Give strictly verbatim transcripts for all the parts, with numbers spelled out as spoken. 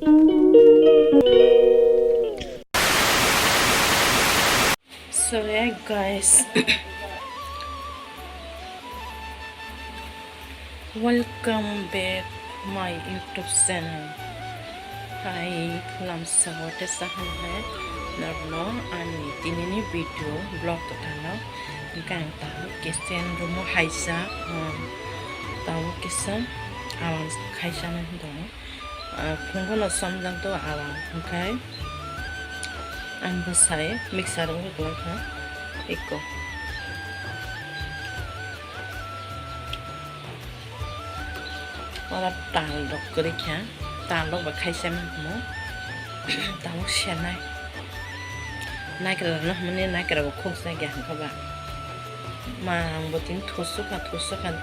So yeah, guys, welcome back my YouTube channel. Hai, lamsa o tesa hambai norokno ani tinini video vlog kwthangno. Hwnkhe ang tabuk kisa room o haijak, um, tabuk kisa ang khaijak nai tongo. Ah, phungo no somjak do awang hwnkhe ang bwsai mixer o hoklai kha eko. Oro tal rok kwrwi kha, tal rok bai khaisa mano, tabuk senai. Naikra rwna hwnmani naikra bo khoksa ya hwnkhe ba. Ma ang bo tini thusukha, thusukha.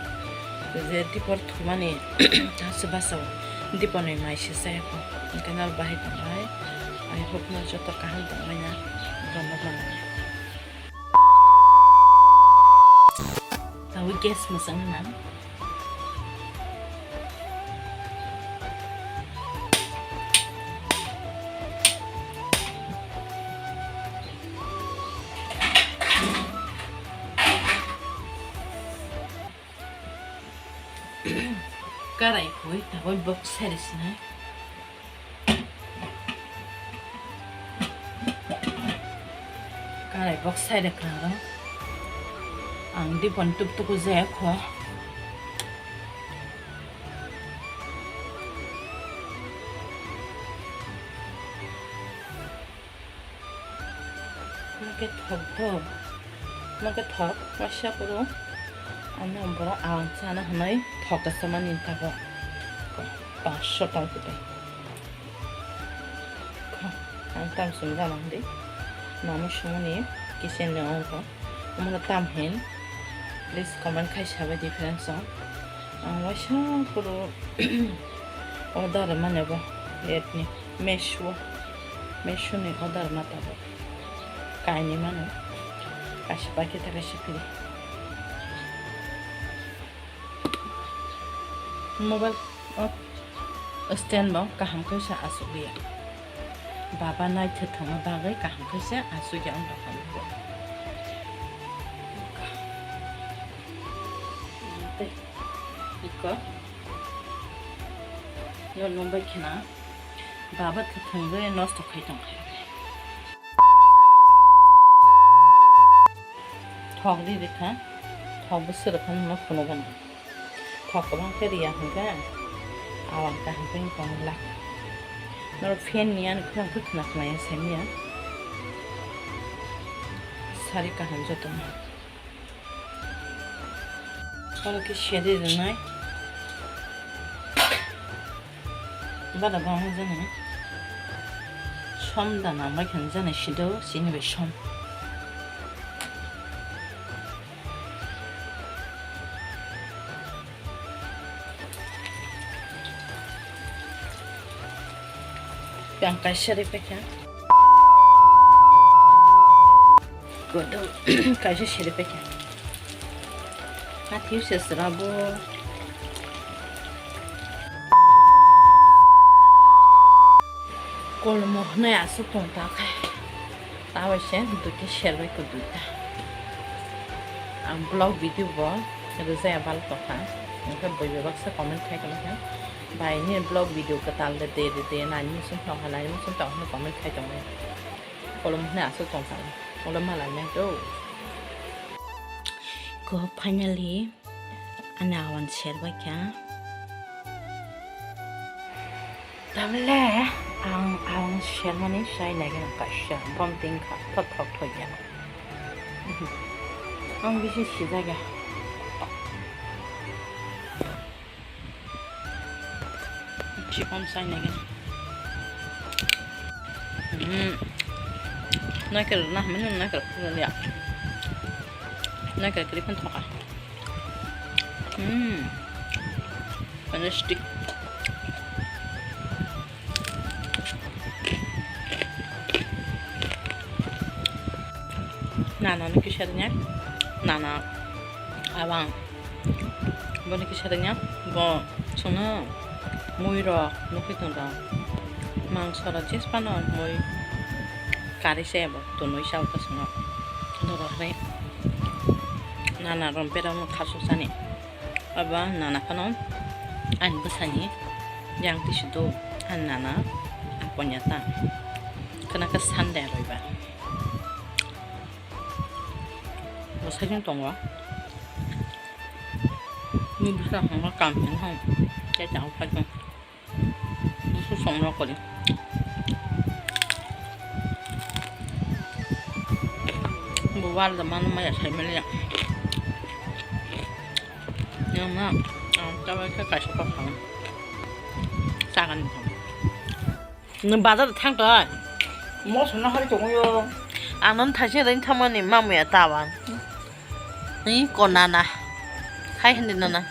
Je dipor thumani aswk basa o diporni mai se chaya kho. Hwnkhe nal bahai tongnai. I hope no joto kaham tongmani na. Tabuk gas mwchang na. Karai khui tabuk box seri sinai. Karai box side kha ro. Ang dipon tuk tuk je kho. Nokhe thok do. Nokhe thok, waisa phuru. Ano borok ang chana hwnwi thok kasamani tabuk. Paanch sho tong khe. Ang tam sung jana hwndi. Namo sungni kitchen ni ongkha. Omono tam hin. Please comment khai sabai di friends song. Ang waisa phuru order mane bo ret ni Meesho, Meesho ni order ma tabuk kaini mano kaisa packet kaisa free. Mobile o stand bo kaham khe sa asuk ya. Baba naithothongma bagwi kaham khe se aswk ya wng tongkha. Tei iko no nungbai khena baba thothongwi nosto khai tongkha. Thok di rikha, thok bo sirikha no phunukgwna. Thok kwbang khe riya hwnkhe, awang kaham khe wng tong la. Norok fan ni ani khorang khe khna khna ya samiya. Sari kaham jotono. Oro khe seri rwnai. Bada bang jani som da nang bai khe jani sido sini bai som. Yang kaisa ri paikha. Godom kaisa siri paikha. Hathi se srabo. Kolmo hwnwi aswk tong ta khe. Tabuk se duti serbai ko duita. Ang vlog video bo rwjaya bal tongkha. Hwnkhe bui bebak se comment khai khe. Bai ni vlog video kwtal de de de de nai muchung tong kha nai muchung tong kha comment khai tongo. Kolom hwnwi aswk tong kha. Kolom malai nai do. Ko finally ani awan serbai kha. Tamle ang awan sermani sai nai gana kaisa bom ting kha thok thok thok ya. Ang bisi sijak ya. Chikon sai nai gana. Hmm. Naikal na mana naikal ya. Naikal kiri pun thoka. Hmm. Panas stick. Nana no kisa rwnya. Nana awang. Boni kisa rwnya. Bo songno mui rok nukui tong tong. Mangso rok jes phano mui kari se bo tonwi sa o ta songno. Norok hai nana rom pera no khasuk sani. Aba nana phano ani bwsani yang tisi do ani nana aponya ta. Khna khe Sunday roibar. Bo saichung tongo. Ni bwsa hwnba kam hwn hwn. Khe chang phai chung. Busu song rok kori. Bo wal da mano maya sai mali ya. Yang na, ang tawa khe kaisa kok thang. Sagan thang. Nwng bazar thang toi. Moso no hari tongo yo. Ang non thaisi ring thamani mamuya tawan. Ni ko nana. Hai hindi nana.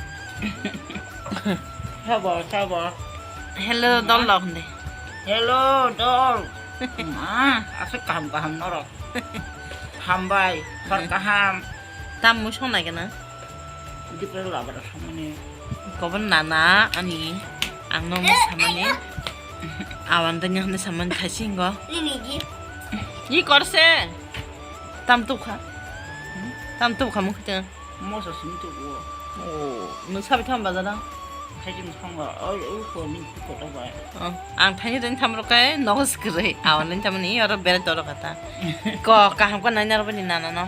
Sabo, sabo. Hello, dol lo hindi. Hello, dol. Ma, aswk kaham kaham norok. Hambai, hor kaham. Tam musong nai kana? Dipra labara samani. Kobon nana ani ang no samani. Awan tanya hne samani thaisi hingo. Ini ji. Ni korse. Tam tu kha. Tam tu kha mukhe. Moso simi tu wo. Oh, nwng sabi tham bazar da? Thaisi musong ba. Oi, oi, ko ni ko to ba. Oh, ang thaini den tham rokai no skri. Awan den tham ni oro bere to rokata. Ko kaham ko nai na ro ni nana no.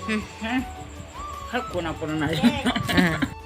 Hmm. Hai kona kona nai. Hmm.